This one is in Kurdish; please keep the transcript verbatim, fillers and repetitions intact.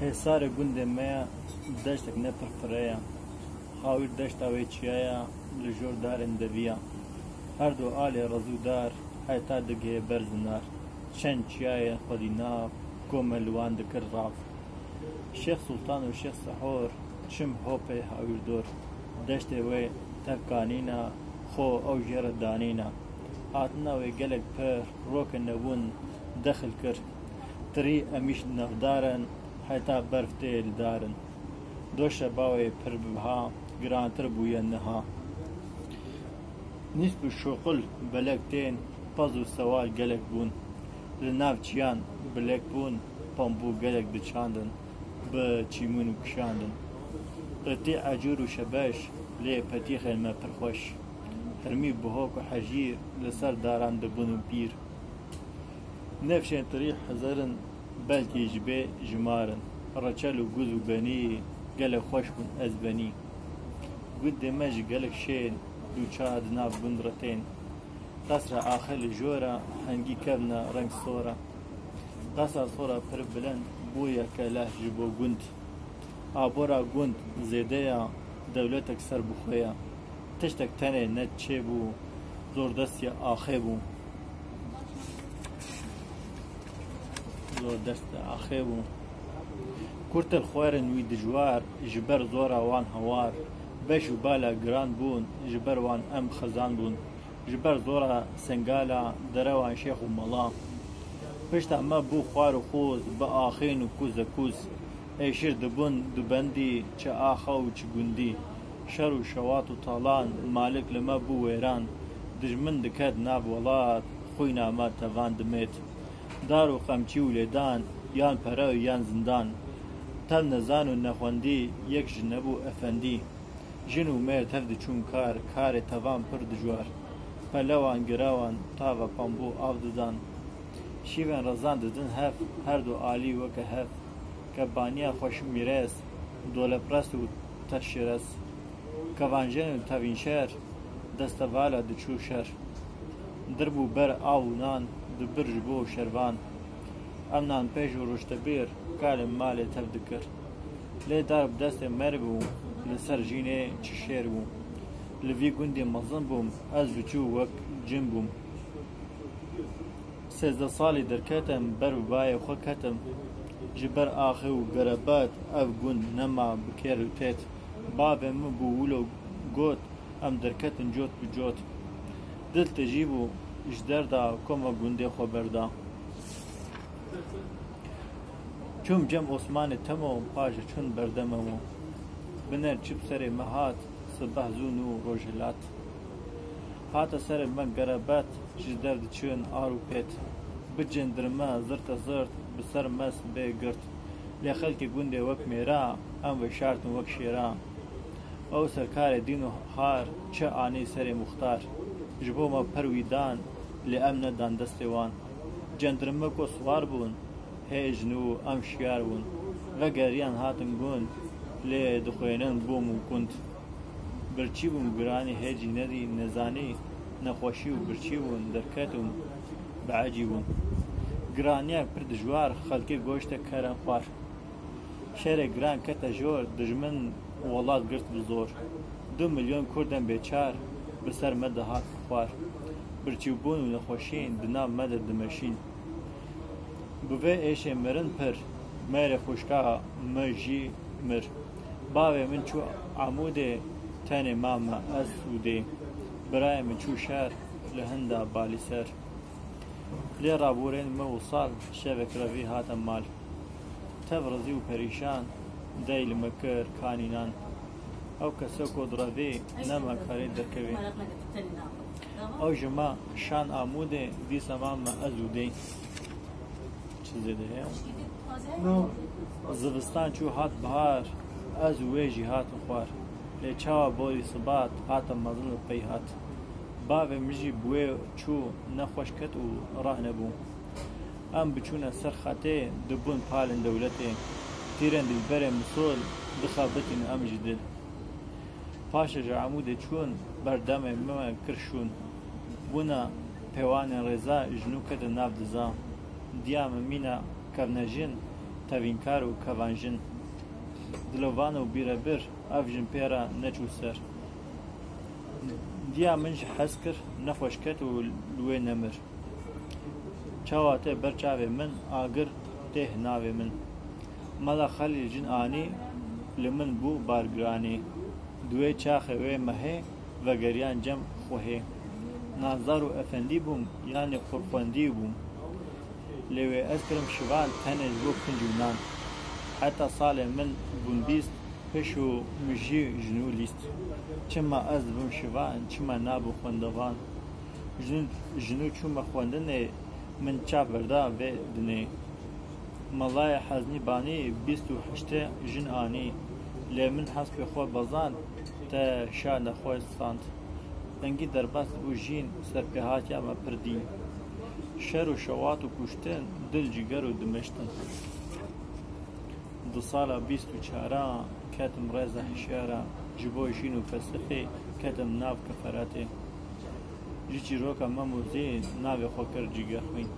Hêsarê gundê me ya, deştek ne pir firê ya. Hawîr deşta wê çiya ya, li jor darên devî ya. Her du alê rez û dar, heta digihê berz û nar. Çend çiyayên xwedî nav, kome li wan dikir rav. Şêx Sultan û Şêx Sehor, çim hopê hawîrdor. Deştê wê tev kanîna, xwe ew jê re danîna. Hatina wê gelek pir, roke nebûn dexil kir. Tirî emîş navdar in, heta berf tê li dar in. Doşa bawê pir biha, girantir bûye niha. Nîsk û şoqil belek tên, pez û sewal gelek bûn. Li nav çiyan bilek bûn, pambû gelek diçandin, bi çîmûn û kişandin. Qirtî ecûr û şebeş, lê petîxên me pir xweş. Hirmî bihok û hejîr, li ser daran dibûn û pîr. Nefşên tirî hezar in, belkî ji bê jimar in. Reçel û guz û benî, gelek xweş bûn ez benî. Gundê me ji gelek şên, du çar di nav gund re tên. Qesra axê li jora, hengî kevna reng sora. Qesra sora pir bilind, bûye keleh ji bo gund. Abora gund zêde ya, dewletek ser bi xwe ya. Tiştek tenê ne çêbû, zordestiya axê bû. Zordestiya axê bû. Kurtel xwerin wî dijwar, ji ber zora wan hawar. Beş û bala giran bûn, ji ber wan em xizan bûn. Ji ber zora sengala derewan şêx û mala. Pişta me bû xwar û xûz, bi axîn û kûzekûz. Êşîr dibûn dubendî, çi axa û çi gundî. Şer û şewat û talan, malik li me bû wêran. Dijmin diket nav welat, xwîna me tevan dimêt. Dar û qemçî û lêdan, yan pere û yan zindan. Tev nezan û nexwendî, yek ji nebû efendî. Jin û mêr tev diçûn kar, karê tevan pir dijwar. Pelewan, girewan, tava pambû av didan. Şîvên rezan didin hev, her du alî weke hev. Kebaniya xweş mîres, doleprest û teşşêres. Kevanjen û tevînşer, destevala diçû şer. Dirbû ber av û nan, dibir ji bo şervan. Em nanpêj û ruştebîr, kalên malê tev dikir. Lê dar bi destê me re bû, li ser jînê çi şêr bû. Li vî gundê mezin bûm, ez biçû wek cin bûm. Sêzdeh salî derketim, ber bi bayê xwe ketim. Ji ber axê û gerebet ev gund nema bi kêr û têt. Bavê min bû wilo got, em derketin cot bi cot. Dil tijî bû, ji derda koma gundê xwe berda. Çûm cem Osmanê Temo, paşê çûn berdeme wan. Biner çi bi serê me hat, sibeh zû nû roj hilat. Hate serê me gerebet, ji der diçûn ar û pêt. Bi cendirme zirte zirt, bi ser me sibê girt. Lê xelkê gundê wek mêra, em veşartin wek şêra. Ew serkarê dîn û har, çi anî serê muxtar. Ji bo me per wî dan, lê em nedan destê wan. Cendirme ku siwar bûn, hêj nû em şiyar bûn. Vegeriyan hatin gund, lê dixwênin bûm û kund. Birçî bûm giranî hêcî nedî nezanî, nexweşî û birçî bûn derket û biecî bûn. Giraniyek pir dijwar xelkê goşte keren xwar. Şerê giran kete jor, dijmin welat girt bi zor. Du milyon kurdên bêçar bi ser me de hat xwar. Birçîbûn û nexweşîn di nav me de dimeşîn. Bi vê êşê mirin pir, mêrê xwişka me jî mir. Bavê min çû Amûdê, tenê mame ez û dê. Birayê min çû şer, li hinda balî ser. Lê raborên me wisal, şevek revî hate mal. Tev rizî û perîşan, dey li me kir kanînan. Ew kese ku direvî, nema karê derkevî. Ew ji me şan Amûdê, dîsa mame ez û dê. Çi zêde heye? Zivistan çû hat bihar, ez û wê jî hatin xwar. Lê çawa borî sibat, hate mezin û pey hat. Bavê min jî bi wê çû, nexweş ket û rah nebû. Em biçûne ser xetê, dibûn palên dewletê. Tîrên dilberê Misol, dixebitîn em ji dil. Paşê ji Amûdê çûn, berdemê me kir şûn. Bûna pêwanên rêza, ji nû ketin nav diza. Diya min mîna kevnejin, tevînkar û kevan jin. Dilovan û bîrebir ev jin pê re neçû ser. Diya min ji hez kir, nexweş ket û li wê nemir. Çawa te ber çavê min agir têh navê min. Mela Xelîl jin anî, li min bû bargiranê. Di wê çaxê wê mehê vegeriyan cem xwehê. Nazar û efendî bûm, yanî qurxwendî bûm. Lê wê ez kirim şivan tenê ji bo kinc û nan. Heta salê min bûn bîst, piş û min jî jinû lîst. Çima ez dibim şivan, çima nabim xwendevan? Jinû, jinû çûme xwendinê, min çav berda vê dinê. Melayê Heznî banî bîst û heştê jin anî. Lê min hespê xwe bezand, te şa nexweş stand. Dengî derbas bû jîn, serpêhatiya me pir dîn. Şer û şewat û kuştin, dil ciger û dimeştin. Di sala bîst û çaran ketim rêza hişyara, ji bo jîn û felsefê ketim nav keferatê. Ji çîroka Memûzî navê xwe kir Cigerxwîn.